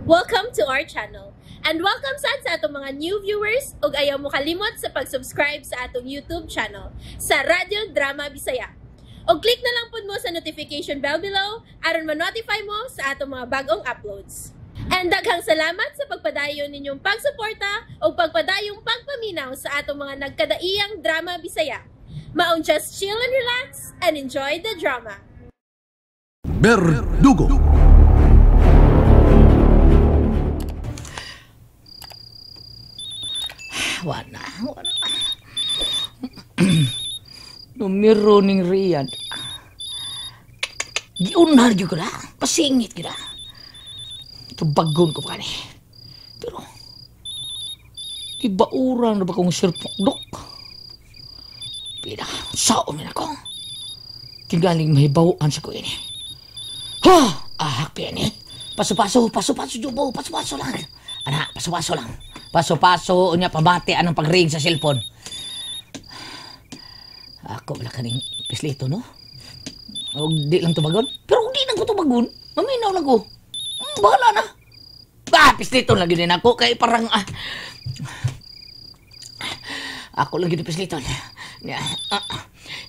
Welcome to our channel. And welcome sad sa atong mga new viewers ug ayaw mo kalimot sa pag-subscribe sa atong YouTube channel sa Radyo Drama Bisaya. Og click na lang pud mo sa notification bell below aron ma-notify mo sa atong mga bagong uploads. And daghang salamat sa pagpadayon ninyong pagsuporta ug pagpadayong pagpaminaw sa atong mga nagkadaiyang drama Bisaya. Maong just chill and relax and enjoy the drama. Berdugo. Wala, wala. Numero ning Riyad. Giunhar gyud ko na. Pasingit gyud na. Tubagon ko pa ni. Pero, gibauran na ba kong sirpok-dok? Pila, sao man ako. Tingaling mahibawan sa ko ini. Ha! Ahak pa ni. Paso-paso, paso-paso, Jubo. Paso-paso lang. Ana, paso-paso lang. Paso-paso, unya pabati anong pag-ring sa cellphone. Ako wala kaning pislito, no? O di lang tubagon. Pero di lang ko tubagon. Maminaw lang ko. Bahala na. Ah, pislito lang yun ako. Kay parang... Ako lang yun pislito.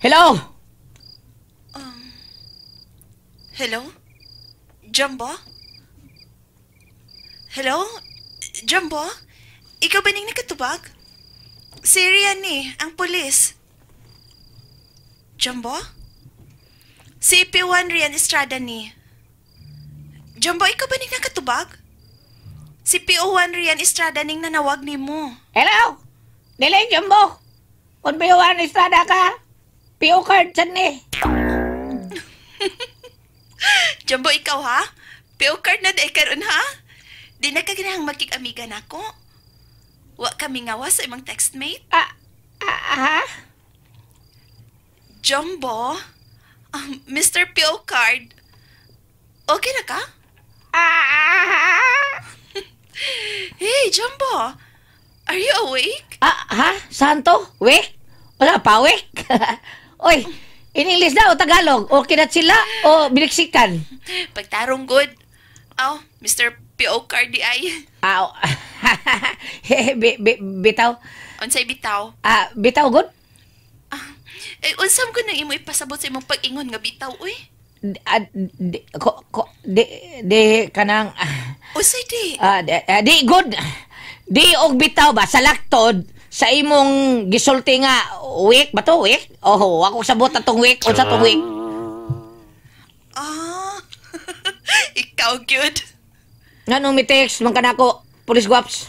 Hello? Hello? Jumbo? Hello? Jumbo? Ikaw ba ning nakatubag? Si Rian ni, ang pulis. Jumbo? Si P1 Rian Estrada ni. Jumbo, ikaw ba ning nakatubag? Si PO1 Rian Estrada ning nanawag ni mo. Hello? Dili, Jumbo. Kung PO1 Estrada ka, PO card sad ni. Jumbo, ikaw ha? PO card na di karon ha? Di na ka ginahang magkikamiga nako. Wa kami ngawa sa imong textmate? Ha? Jumbo, Mr. PO card, okay na ka? Ah. Hey, Jumbo, are you awake? Ah, ha? Santo? Wake? Wala pa, wake? Oy, in English na o Tagalog? O kinat sila o biliksikan? Pagtarong good. Aw, Mr. PO card di ay. Aw, bitaw. Unsay bitaw? Ah, bitaw good? Eh, unsam ko nang imo ipasabot sa imong pag-ingon nga bitaw, uy? Di, ko, di, di, kanang... Unsay di? Di, good. Di og bitaw ba, sa laktod, sa imong gisulti nga, week ba to, week? Oh, ako sabot atong week, unsa tong week? Ah, ikaw good. Nganong mi text man kanako, Police Guaps?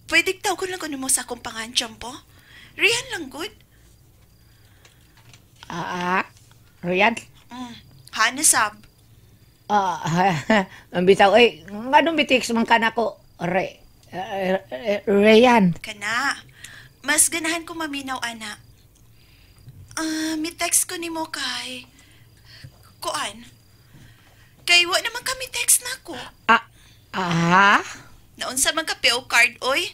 Pwede tawgon lang ko nimo sa akong pangan, Jumbo. Rian lang, good. Rian? Hana sab. Ang bitaw, eh, nganong mi text man kanako, Rian? Kana, mas ganahan ko maminaw, ana. Mi text ko nimo kay... Kuan? Kay wa naman kami text na ko. Ah? Naunsa man ka PO card, oy.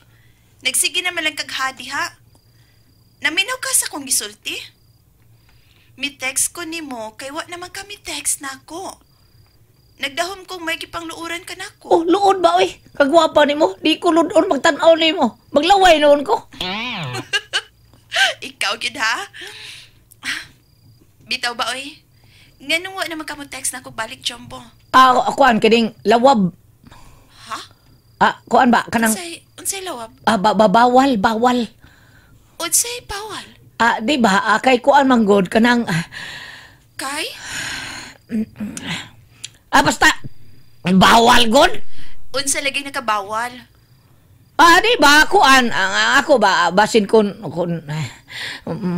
Nagsige naman lang kaghadi, ha? Naminaw ka sa kong gisulti? Mi text ko nimo kay wa naman kami text na ko. Nagdahom kong may gipangluuran ka nako. Oh, luod ba, oy? Kagwapa nimo, di ko luod magtan-aw nimo. Maglaway noon ko. Ikaw gyud ha? Bitaw ba, oy? Nganong wa naman ka mo text na ko balik, Jumbo? Ah, kuan kining lawab. Ha? Ah, kuan ba kanang Unsay lawab? Ah, bawal, bawal. Unsay bawal? Ah, di ba? Ah, kay kuan man gud kanang kay? Ah, basta bawal gud. Unsa lagi nakabawal? Ah, di ba kuan ako ba basin kun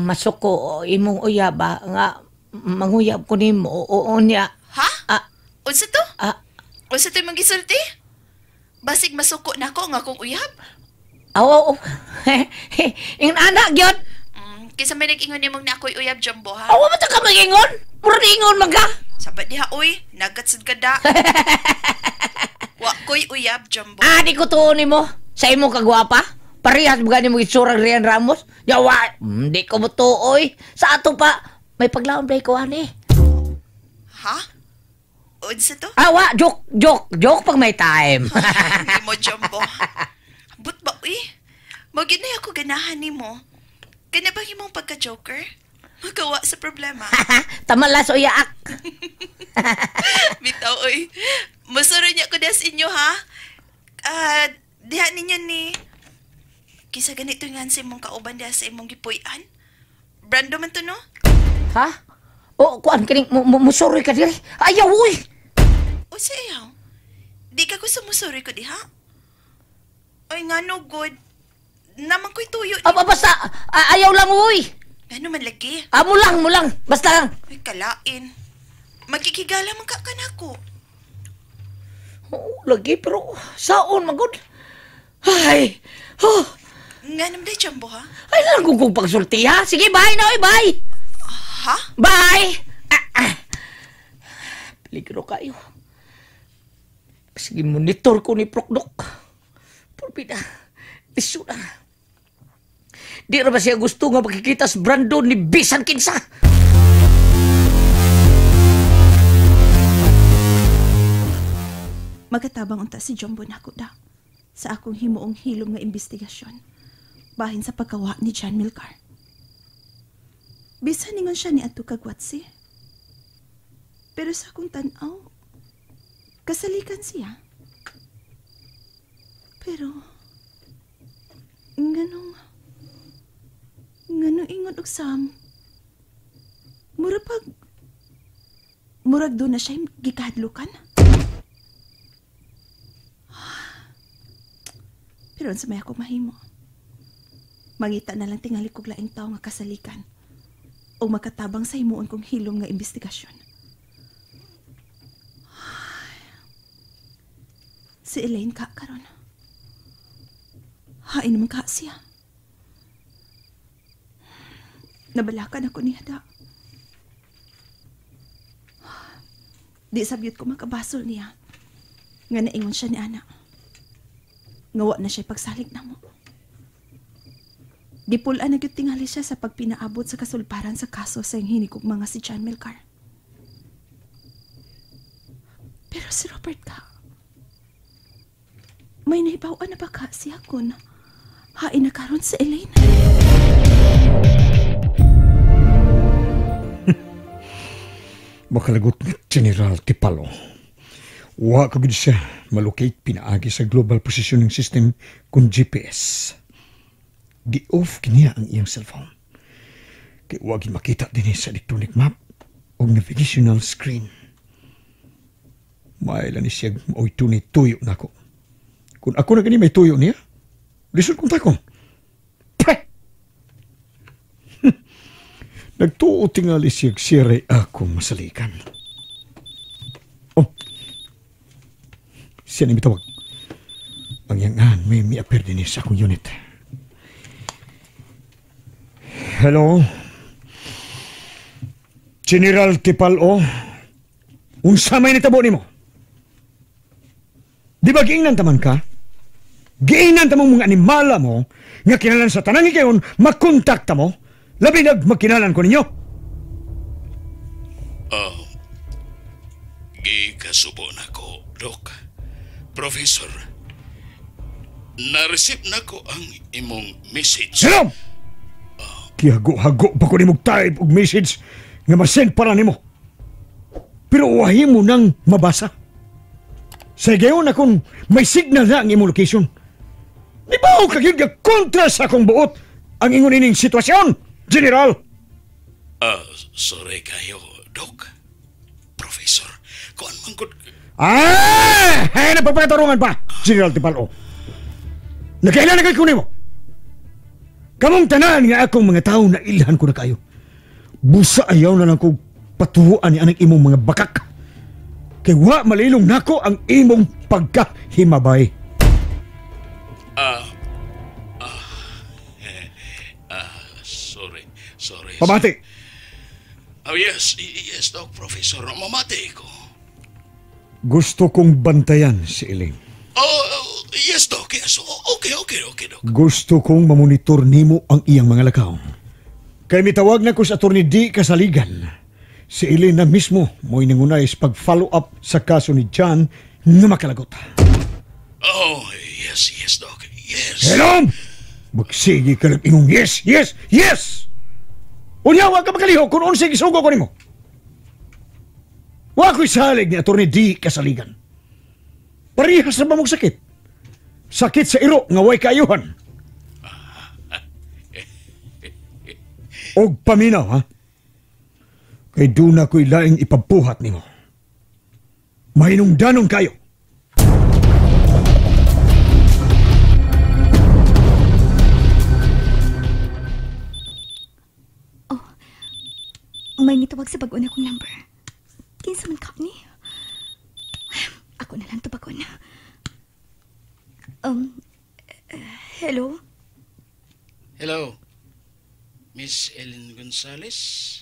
masuko imong uyab ba nga manguyab ko nimo o unya. Ha? Ah, unsa to? Ah, unsa to imong gisulti? Basig masuko nako nga akong uyab? Aw, aw. Ingon anak gyud. Kinsa may nag-ingon nimong na ako'y uyab, Jumbo, ha? Aw, ba ta ka mag-ingon? Mura ingon man ka. Sabat diha, oy, nagatsud ka da. Wa ko'y uyab, Jumbo. Ah, di ko tuon nimo. Sa imong kagwapa? Parehas ba gani mo itsura Rian Ramos? Yawa, di ko mo tuoy. Sa ato pa, may paglaon ba ko ani? Ha? Unsa to? Ah, wa, joke, joke, joke pag may time. Hindi mo, Jumbo. But ba, uy? Mo gid na ako ganahan nimo. Kana ba imong pagka-joker? Magawa sa problema. Tama lang sa uyaak. Bitaw, uy. Musuro niya ko des inyo, ha? Diha ninyo ni... Kisa ganito nga sa imong kauban diha sa imong gipuy-an. Brando man to, no? Ha? O, kuan, kining, musuri ka diri. Ayaw, uy! O sa ayaw? Di ka gusto musuri ko diha? Ay, nga no, good. Naman ko'y tuyo. Aba, basta, ayaw lang, uy! Ngano man lagi? Ah, mulang, mulang. Basta lang. Ay, kalain. Magkikigala man ka kanako. Oo, lagi, pero saon, magod. Ay, oh. Nga naman day, Jumbo, ha? Ay, lang kung pagsulti, ha? Sige, bye na, oy, bye! Ha? Bye! Ah, ah. Peligro kayo. Sige, monitor ko ni Prokdok. Pulpida. Liso na. Di ra ba siya gusto nga makikita sa Brandon ni Bisan Kinsa? Magatabang unta si Jumbo nako da sa akong himuong hilom nga investigasyon bahin sa pagkawa ni John Milcar. Bisan ningon siya ni adto kagwatsi. Pero sa akong tan-aw, kasalikan siya. Pero nganong ingon og Sam, murag do na siya gikahadlukan. Pero unsa may ako mahimo? Mangita na lang tingali kog laing tawo nga kasalikan o makatabang sa himuon kong hilom nga investigasyon. Si Elaine ka karon. Hain naman ka siya. Nabalakan ako niya da. Di sabyot ko makabasol niya. Nga naingon siya ni Ana. Ngawa na siya pagsalig na mo. Gipulaan na gyud tingali siya sa pagpinaabot sa kasulparan sa kaso sa iyang hinikog mga si John Milcar. Pero si Robert ka, may nahibaw-an na ba ka siya kun hain na karon si Elaine? Makalagot ni General Tipalo. Wa ka gid siya malocate pinaagi sa global positioning system kun GPS. Gi-off kiniya ang iyang cellphone. Kay wa gid makita dinhi sa electronic map o navigational screen. Maila ni siya maoy tunay tuyo nako. Kung ako na gani may tuyo niya, lisod kong takon. Pre! Nagtuo tingali siya siray ako masalikan. Oh! Siya ni mitawag. Ang yangan may miapir din sa akong unit. Hello? General Tipalo, unsa may nitabo nimo? Di ba giingnan taman ka? Giingnan tamang mga animala mo nga kinalan sa tanang higayon makontakta mo? Labi nag makinalan ko ninyo. Gikasubo na ko, Dok. Professor, na-receive na ko ang imong message. Shalom! Kihago-hago pa ko nimog type og message nga masend para nimo. Pero uwahi mo nang mabasa. Sa higayon akong may signal na ang imong location. Di ba ako kagyud nga kontra sa akong buot ang ingon ining sitwasyon, General? Sorry kayo, Dok. Professor, kuan man gud. Ah! Ay, napapakatarungan pa, General Tipalo. Nakailan na kayo nimo. Kamong tanan nga akong mga tao na ilhan ko na kayo. Busa ayaw na lang kong patuan ni anang imong mga bakak. Kay wa malilong nako ang imong pagkahimabay. Sorry, sorry. Pamati. Oh, yes, yes, Doc, Professor. Mamati ko. Gusto kong bantayan si Elaine. Oh, yes, Doc. Yes. Okay, okay, okay, Doc. Gusto kong mamonitor nimo ang iyang mga lakaw. Kay mitawag na ko sa Atty. D. Kasaligan. Si Elena mismo mo'y nangunay sa pag-follow up sa kaso ni John na makalagot. Oh, yes, yes, Doc. Yes. Hello! Magsige ka lang ingong yes, yes, yes! Unya, wa ka makalihok kung unsay gisugo ko nimo. Wa ko'y salig ni Atty. D. Kasaligan. Parehas na ba mong sakit? Sakit sa iro nga way kaayuhan. Og paminaw, ha? Kay doon ako'y laing ipabuhat nimo. Mahinungdanon kayo. Oh, may nitawag sa bag-o na kong number. Kinsa man ka ni? Ako na lang tubagon. Hello? Hello, Miss Ellen Gonzalez?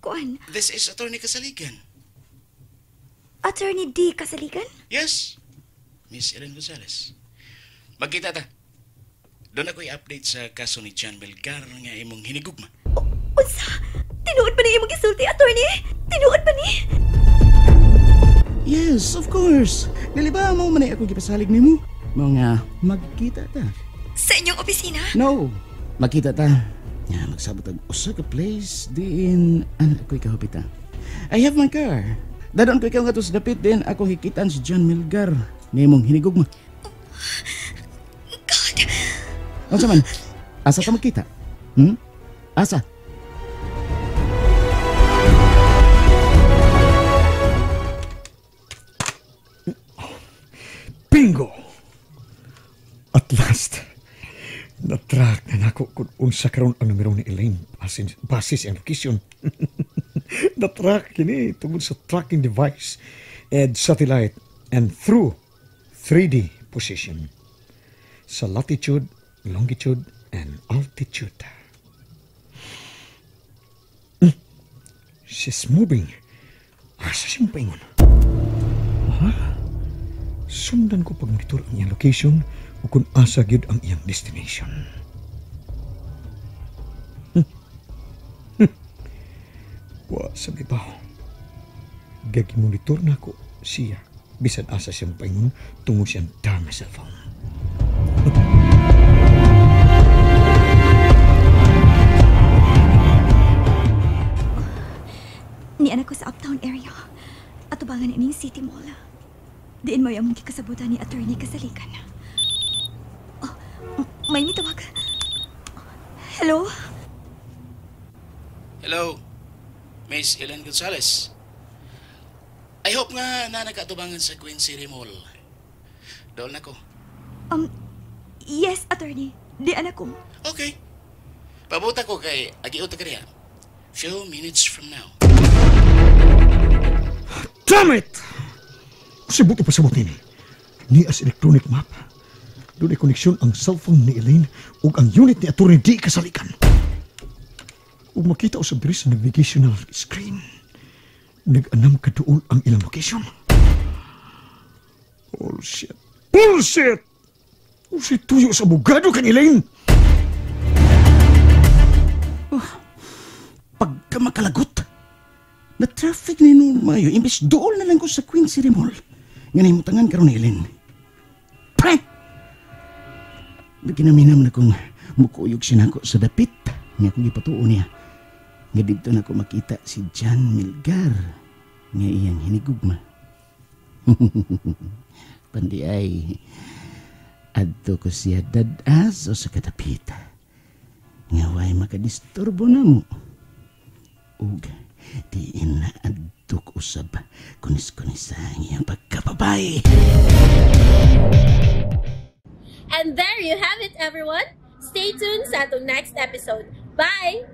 Kuan? This is Attorney Kasaligan. Attorney D. Kasaligan? Yes, Miss Ellen Gonzalez. Magkita ta. Doon ako i-update sa kaso ni John Melgar nga imong hinigugma. Unsa? Tinuod pa ni imong gisulti, Attorney? Tinuod pa ni? Yes, of course. Dili ba mo man ako gipasalig nimo? Mao nga magkita ta. Sa inyong opisina? No. Magkita ta. Nga magsabot og usa ka place diin an ako'y kahupita. I have my car. Dadon ko ikaw ngadto sa dapit din ako hikitan si John Melgar nga imong hinigugma. God. Unsa man? Asa ta magkita? Asa? Bingo! At last, na-track na nako kung unsa karon ang numero ni Elaine basis ang location. Na-track kini tungod sa tracking device and satellite and through 3D position sa latitude, longitude, and altitude. She's moving. Asa siyang paingon? Ha? Sundan ko pag-monitor ang iyang location o kung asa gyud ang iyang destination. Wa sa bibaw. Gagi-monitor na ako siya bisan asa siyang paingon tungod siyang dami cellphone. Niana ko sa uptown area. Atubangan ining City Mall. Diin mo yung kikasabutan ni Attorney Kasaligan. Oh, may mitawag. Hello? Hello, Miss Ellen Gonzalez. I hope nga na nagkatubangan sa Queen City Mall. Doon ako. Yes, Attorney. Diyan ako. Okay. Pabuta ko kay Agiota Korea. Few minutes from now. Damn it! Sibuto pa sa buti ni. Ni as electronic map. Doon ay koneksyon ang cellphone ni Elaine ug ang unit ni Attorney D. Kasalikan. Ug makita usab diri sa navigational screen. Nag-anam kaduol ang ilang location. Bullshit. Bullshit! Usi tuyo sa abogado kang Elaine! Oh, pagka makalagot, na-traffic ni noon mayo, imbes dool na lang ko sa Queen City Mall. Nga nahimutangan karon ni Elaine. Pre! Nagkinaminam na kong mukuyog siya nako sa dapit. Nga akong ipatuo niya. Nga dito na ko makita si John Melgar. Nga iyang hinigugma. Pandi ay, adto ko siya dadas o sa kadapit. Nga way makadisturbo na mo. Ug diin na adto ko usab kunis-kunis ang iyang pagkababay. And there you have it, everyone. Stay tuned sa atong next episode. Bye!